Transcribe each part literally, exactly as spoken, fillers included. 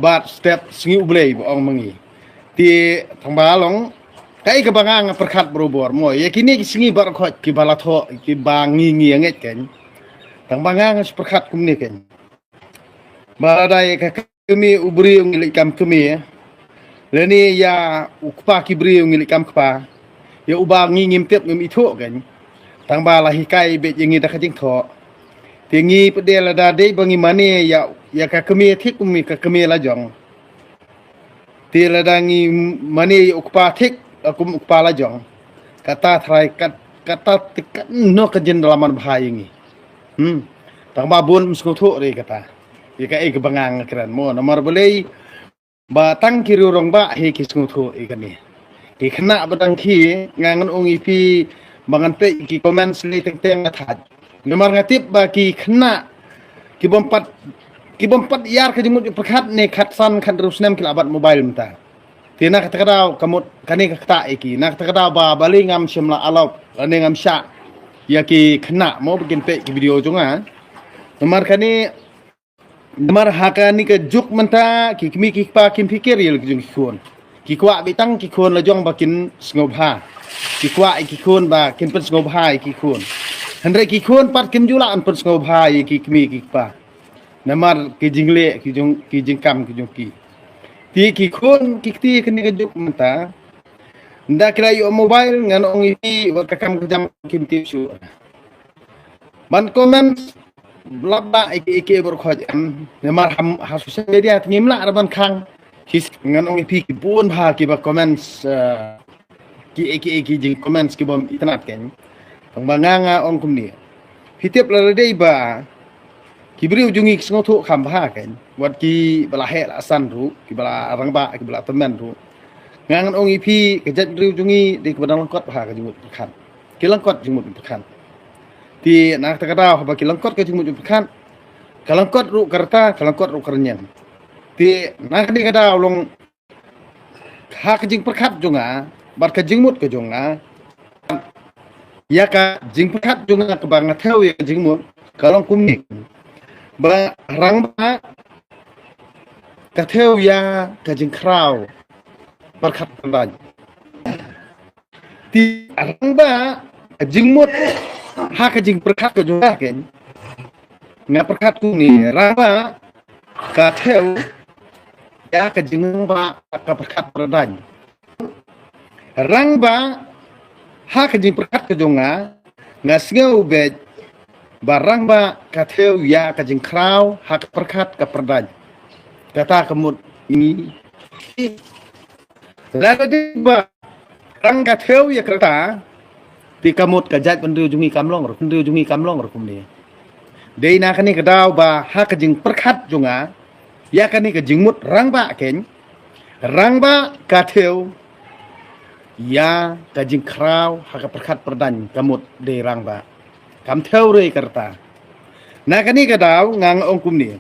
Bad step sngi U Blei ba ong ma ngi. Te tang ba long kaei kaba nga nga pyrkhat barabor mo, ïa kine ki sngi baroh khoit kiba la thoh, kiba ngi ngi ïa ngeit kein. Tang ba nga nga pyrkhat kumne kein. Ba lada ïa ka kmie u briew ngi leit kam kmie, lane ïa u kpa ki briew ngi leit kam kpa, ïa uba ngi ngim tip ngim ithuh kein. Tang ba la hikai beit ïa ngi da ka jingthoh. Te ngi pat de lada dei ba ngi mane ïa, ïa ka kmie thik kum ïa ka kmie la jong. Te lada ngi mane ïa u kpa thik, kum u kpa la jong. Kata trai kat, kata te katno ka jin da la man bha ïa ngi. Hmm. Tang ba bun ym sngewthuh re kata. Ïa kaei kaba nga nga kren mo, namar balei ba tang ki riew rangbah hi ki sngewthuh ïa kane. Ki khynnah ba dang khie nga ngan ong ïa phi ba ngan peit ki comments lei teng teng nga thait. Namar nga tip ba ki khynnah ki bym pat, ki bym pat ïar ka jingmut jingpyrkhat ne khatsan khathynriew snem ki la bat mobile mynta. Te na kata ka daw ka mut kane ka ktah ïa ki. Na kata ka daw ba balei ngam shym la alop lane ngam shah ïa ki khynnah mo ba kin peit ki video jong nga. Namar kane, namar ha kane ka juk mynta ki kmie ki kpa kim phikir ïa la ki jong ki khun. Ki kwah beit tang ki khun la jong ba kin sngewbha. Ki kwah ïa ki khun ba kin pynsngewbha ïa ki khun. Hynrei ki khun pat kim ju lah ban pynsngewbha ïa ki kmie ki kpa. Namar ki jingleh ki jong, ki jingkam ki jong ki. Te ki khun ki kti kane ka juk mynta, ynda ki la ïoh mobile ngan ong ïa phi wat ka kam ka jam kim tip shuh. Ban comment lap da ïa ki, ïa ki baroh khoit em. Namar ha, ha social media te ngim lah ruh ban khang. Ki ngan ong ïa phi ki bun bha kiba comment, eh, ki, ki, ki jing comments ki bym itynnad kein. Tang ba nga nga ong kumne. Phi tip lada dei ba ki briew jong ngi ki sngewthuh kham bha kein. Wat kiba la heh la san ruh, kiba la rangbah, kiba la tymmen ruh. Nga ngan ong ïa phi ka jaitbynriew jong ngi dei kiba dang lyngkot bha ka jingmut pyrkhat. Ki lyngkot jingmut pyrkhat. Te na kata ka daw haba ki lyngkot ka jingmut jingpyrkhat, ka lyngkot ruh ka rta, ka lyngkot ruh ka rynïeng. Te na kane ka daw long ha ka jingpyrkhat jong nga bad ka jingmut ka jong nga, ïa ka jingpyrkhat jong nga kaba nga thew ïa ka jingmut ka long kumne. Ba rangbah ka thew ïa ka jingkhraw pyrkhat pyrdain. Te rangbah ka jingmut ha ka jingpyrkhat ka jong nga kein. Nga pyrkhat kumne, rangbah ka thew ïa ka jingrangbah ka pyrkhat pyrdain. Rangbah ha ka jingpyrkhat ka jong nga, nga sngew beit ba rangbah ka thew ïa ka jingkhraw ha ka pyrkhat ka pyrdain. Kata ka mut ngi Lada dei ba rangbah ka thew ïa ka rta, te ka mut ka jaitbynriew jong ngi kam long ruh, bynriew jong ngi kam long ruh kumne. Dei na kane ka daw ba ha ka jingpyrkhat jong nga ïa kane ka jingmut rangbah kein, rangbah ka thew ïa ka jingkhraw ha ka pyrkhat pyrdain ka mut dei rangbah. Kam thew re ka rta. Na kane ka daw nga nga ong kumne.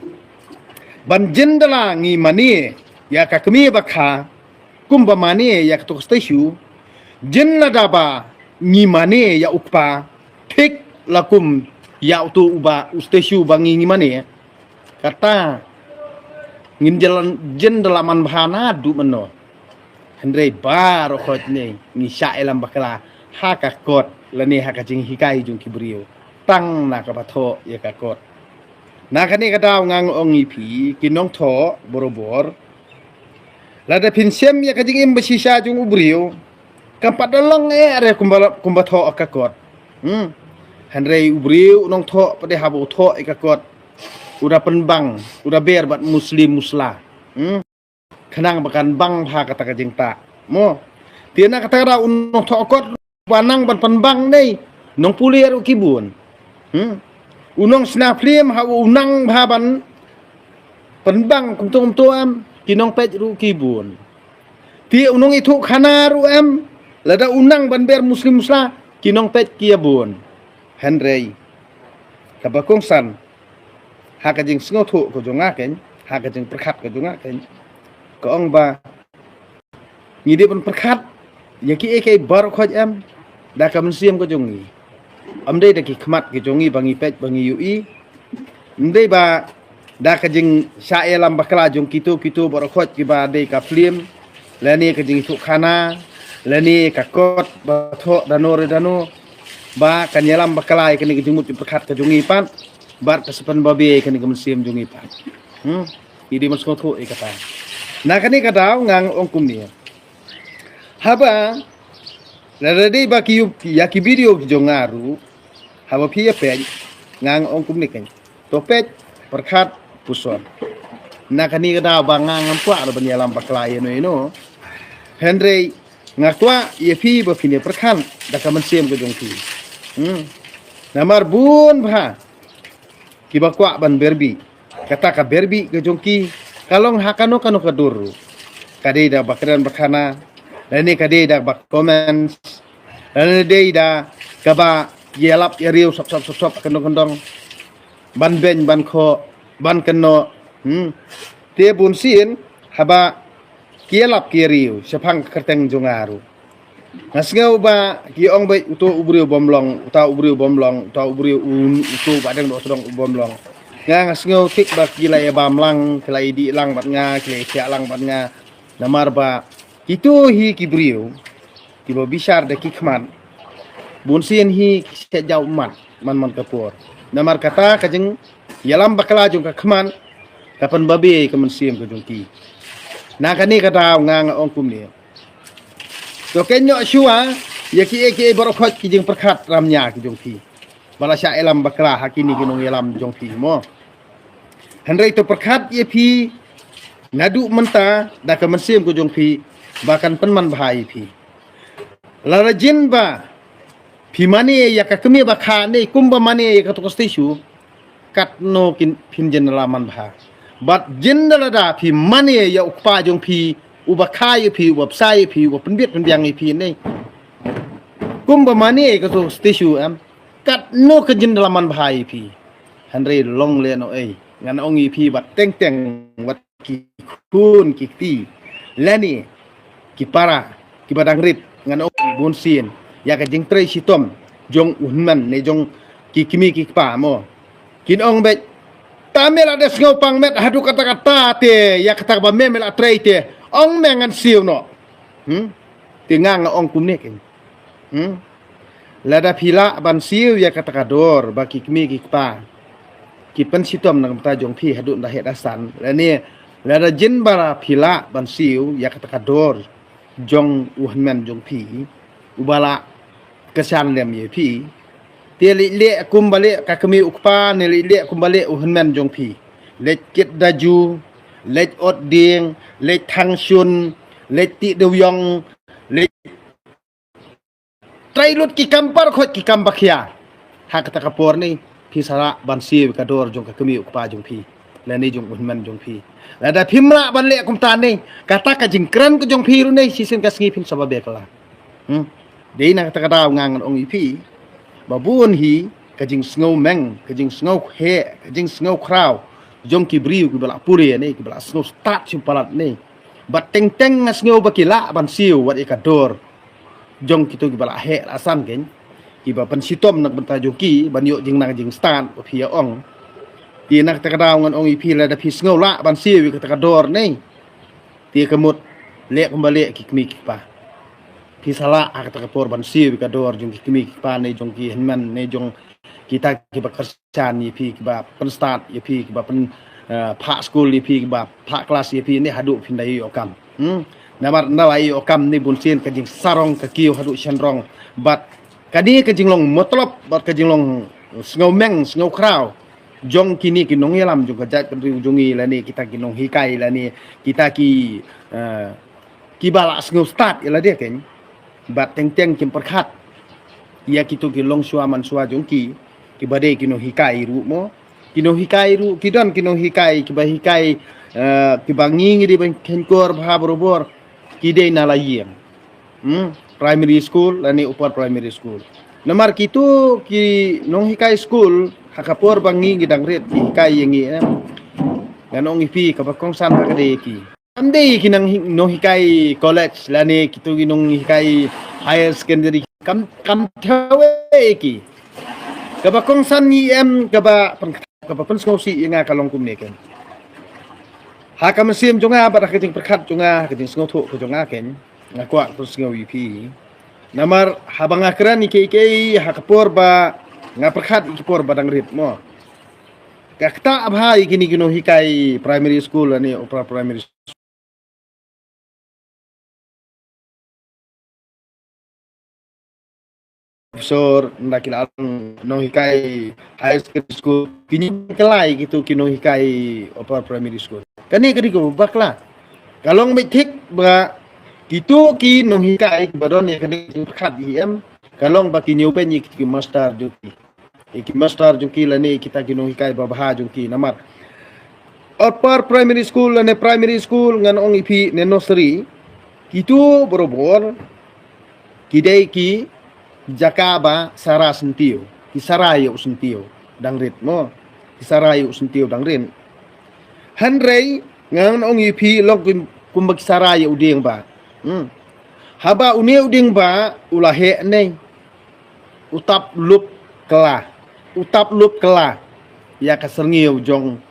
Ban jin da la ngi mane ïa ka kmie ba kha kumba mane ïa kato ka statue, jin lada ba ngi mane ïa u kpa thik la kum ïa uto uba u statue ba ngi ngi mane. Kata ngin jin da la man bha naduh mynno. Hynrei baroh khoit ne ngi shah ïalam bakla ha ka kot lane ha ka jinghikai jong ki briew tang na kaba thoh ïa ka kot. Na kane ka daw nga nga ong ïa phi ki nongthoh barabor, lada phin shem ïa ka jingim ba shisha jong u briew, kam pat da long eh are kumba, kumba thoh ka kot. Hmm. Hynrei u briew u nongthoh pat de haba u thoh ïa ka kot, u da pynbang, u da ber bad Muslim Musla. Hmm. Khnang ba kan bang bha kata ka jingtah. Mo. Te na kata ka daw u nongthoh kot ba nang ban pynbang dei nongpule ruh ki bun. Hmm. U nongsna phlim ha u nang bha ban pynbang kumto kumto em, ki nongpeit ruh ki bun. Te u nongithuh khana ruh em, lada u nang ban ber Muslim Musla ki nongpeit ki ïa bun. Hynrei kaba kongsan ha ka jingsngewthuh ka jong nga kein, ha ka jingpyrkhat ka jong nga kein, ka ong ba ngi dei ban pyrkhat ïa kiei kiei baroh khoit em da ka mynsiem ka jong ngi. Ym dei da ki khmat ki jong ngi ba ngi peit ba ngi ïohi. Ym dei ba da ka jingshah ïalam bakla jong kito kito baroh khoit kiba dei ka film, lane ka jingithuh khana, lane ka kot ba thoh dano re dano, ba kan ïalam bakla ïa kane ka jingmut jingpyrkhat ka jong ngi pat bad ka sa pynbabe ïa kane ka mynsiem jong ngi pat. Hmm. Ngi dei ban sngewthuh ïa kata. Na kane ka daw nga ong kumne. Haba lada dei ba ki ïa ki video ki jong nga ruh, haba phi ïa peit, nga ong kumne kan. To peit, pyrkhat, puson. Na kane ka daw ba nga ngam kwah ruh ban ïalam bakla ïano ïano. Hynrei nga kwah ïa phi ba phin ïa pyrkhat da ka mynsiem ka jong phi. Hmm. Namar bun bha kiba kwah ban berbih. Kata ka berbih ka jong ki ka long ha kano kano ka dur ruh. Ka dei da ba kren ba khana, lane ka dei da ba comments, lane dei da kaba ïalap ïariew sop sop sop sop kyndong kyndong, ban beiñ ban khoh, ban kynnoh. Hmm. Te bun sien haba ki ïalap ki ïariew shaphang ka kyrteng jong nga ruh, nga sngew ba ki ong beit uto u briew bym long, uta u briew bym long, uta u briew u, uto ba dang doh sdong u bym long. Nga, nga sngew thik ba ki la ïa bam lang, ki la ïa dih lang bad nga, ki la ïa thiah lang bad nga. Namar ba kito hi ki briew kiba bishar da ki khmat, bun sien hi ki shet jaw mat man man ka por. Namar kata ka jingïalam bakla jong ka khmat ka pynbabe ka mynsiem ka jong ki. Na kane ka daw nga nga ong kumne. To kynnoh shuwa ïa kiei kiei baroh khoit ki jingpyrkhat ramnia ki jong phi ba la shah ïalam bakla ha kine ki nongïalam jong phi mo. Hynrei to pyrkhat ïa phi naduh mynta da ka mynsiem ka jong phi ba kan pynman bha ïa phi. Lada jin ba phi mane ïa ka kmie ba kha ne kumba mane ïa kato ka statue, katno kin phin jin la man bha. Bad jin da lada phi mane ïa u kpa jong phi uba kha ïa phi, uba bsa ïa phi, uba pynbit pynbiang ïa phi ne kumba mane ïa kato statue em, katno ka jin da la man bha ïa phi. Hynrei long lehnohei, ngan ong ïa phi ba teng teng wat ki khun ki kti lane ki para kiba dang rit, ngan ong bun sien ïa ka jingtrei shitom jong u hynmen ne jong ki kmie ki kpa mo. Kin ong beit, ta me la da sngew pang met haduh katta katta te ïa kata ba me me la trei te, ong me ngan siew noh. Hmm? Te nga nga ong kumne keiñ. Hmm? Lada phi lah ban siew ïa kata ka dor ba ki kmie ki kpa ki pynshitom na ka bynta jong phi haduh da heh da san, lane lada jin ba la phi lah ban siew ïa kata ka dor jong u hynmen jong phi uba la kyrshan lem ïa phi, te leit leh kumba leh ka kmie u kpa ne leit leh kumba leh u hynmen jong phi. Leit kit da ju, leit ot dieng, leit thang shun, leit tih dewiong, leit trei lut ki kam baroh khoit ki kam ba khia. Ha kata ka por ne phi sa lah ban siew ka dor jong ka kmie u kpa jong phi lane jong u hynmen jong phi. Lada phim lah ban leh kumta ne, kata ka jingkren ka jong phi ruh ne shisien ka sngi phin sa ba bek la. Hmm. Dei na kata ka daw nga ngan ong ïa phi ba bun hi ka jingsngew meng, ka jingsngew heh, ka jingsngew khraw jong ki briew kiba la pule ne, kiba la sngew stad shim palat ne. Bad teng teng nga sngew ba ki lah ban siew wat ïa ka dor jong kito kiba la heh la san keiñ, kiba pynshitom na ka bynta jong ki ban ïoh jingnang jingstad ba phi ïa ong. Te na kata ka daw ngan ong ïa phi lada phi sngew lah ban siew ïa kata ka dor ne, te ka mut leh kumba leh ki kmie ki kpa. Phi sa lah ha kata ka por ban siew ïa ka dor jong ki kmie ki kpa ne jong ki hynmen ne jong kita kiba kyrshan ïa phi, kiba pynstad ïa phi, kiba pyn, eh, phah skul ïa phi, kiba phah klas ïa phi ne haduh phin da ïoh kam. Hmm? Namar nda la ïoh kam ne bun sien ka jingsarong ka kiew haduh shynrong. Bad kane ka jinglong matlab bad ka jinglong sngew meng sngew khraw jong kine ki nongïalam jong ka jaitbynriew jong ngi lane kita ki nonghikai lane kita ki, eh, kiba la sngew stad ïa lade keiñ. Bad teng teng kim pyrkhat ïa kito ki longshuwa manshuwa jong ki, kiba dei ki nonghikai ruh mo. Ki nonghikai ruh, ki don ki nonghikai kiba hikai, eh, kiba ngi ngi dei ban khenkor bha barobor, ki dei na la ïing. Hmm, primary school lane upper primary school. Namar kito ki nonghikai school ha ka por ba ngi ngi dang rit ki hikai ïa ngi em. Ngan ong ïa phi kaba kongsan ha ka dei ki. Kam dei ki nang hi-, nonghikai college lane kito ki nonghikai higher secondary. Kam, kam thaw ïa ki. Kaba kongsan ngi em kaba pang kaba pynsngewsih ïa nga ka long kumne kein. Ha ka mynsiem jong nga bad ha ka jingpyrkhat jong nga, ha ka jingsngewthuh ka jong nga kein, nga kwah pynsngew ïa phi. Namar haba nga kren ïa kiei kiei ha ka por ba nga pyrkhat ïa ka por ba dang rit mo. Ka ktah bha ïa kine ki nonghikai primary school lane upper primary professor, nda ki la long nonghikai higher secondary school, kine ki la ïa kito ki nonghikai upper primary school. Kane ka dei kaba bakla. Ka long beit thik ba kito ki nonghikai kiba don ïa kane ka jingpyrkhat hi em, ka long ba ki ñiew peit ïa kito ki master jong ki. Ïa ki master jong ki lane kita ki nonghikai babha jong ki namar upper primary school lane primary school ngan ong ïa phi ne nursery, kito barabor ki dei ki jaka ba sara syntiew, ki sara ïa u syntiew dang rit mo, ki sara ïa u syntiew dang rit. Hynrei ngan ong ïa phi long kum, kumba ki sara ïa u dieng ba. Hmm. Haba une u dieng ba u la heh nei, u tap lup kylla, u tap lup kylla ïa ka syrngiew jong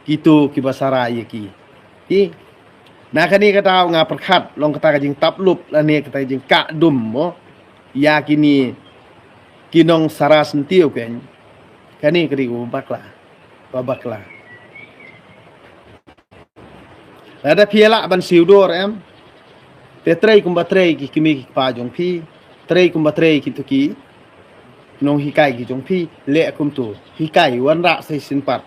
kito kiba sara ïa ki. Ki. Na kane kata nga pyrkhat long kata ka jingtap lup lane kata ka jingkah dum mo ïa kine ki nongsara syntiew kein. Kane ka dei kaba bakla, kaba bakla. Lada phi lah ban siew dur em, te trei kumba trei ki kmie ki kpa jong phi, trei kumba trei kito ki nonghikai ki jong phi, leh kumto, hikai wanrah sa shisien pat.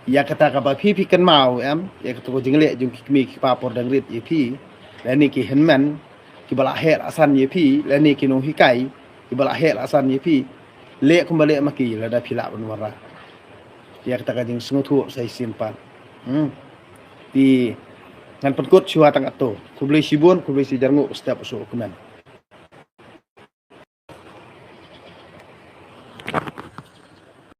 Ïa kata kaba phi phi kynmaw em, ïa kato ka jingleh jong ki kmie ki kpa por dang rit ïa phi, lane ki hynmen kiba la heh la san ïa phi, lane ki nonghikai kiba la heh la san ïa phi, leh kumba leh ma ki lada phi lah ban wanrah. Ïa kata ka jingsngewthuh sa shisien pat. Hmm. Te ngan pynkut shuwa tang katto. Khublei shibun, khublei shihajar nguh step u shu kmen.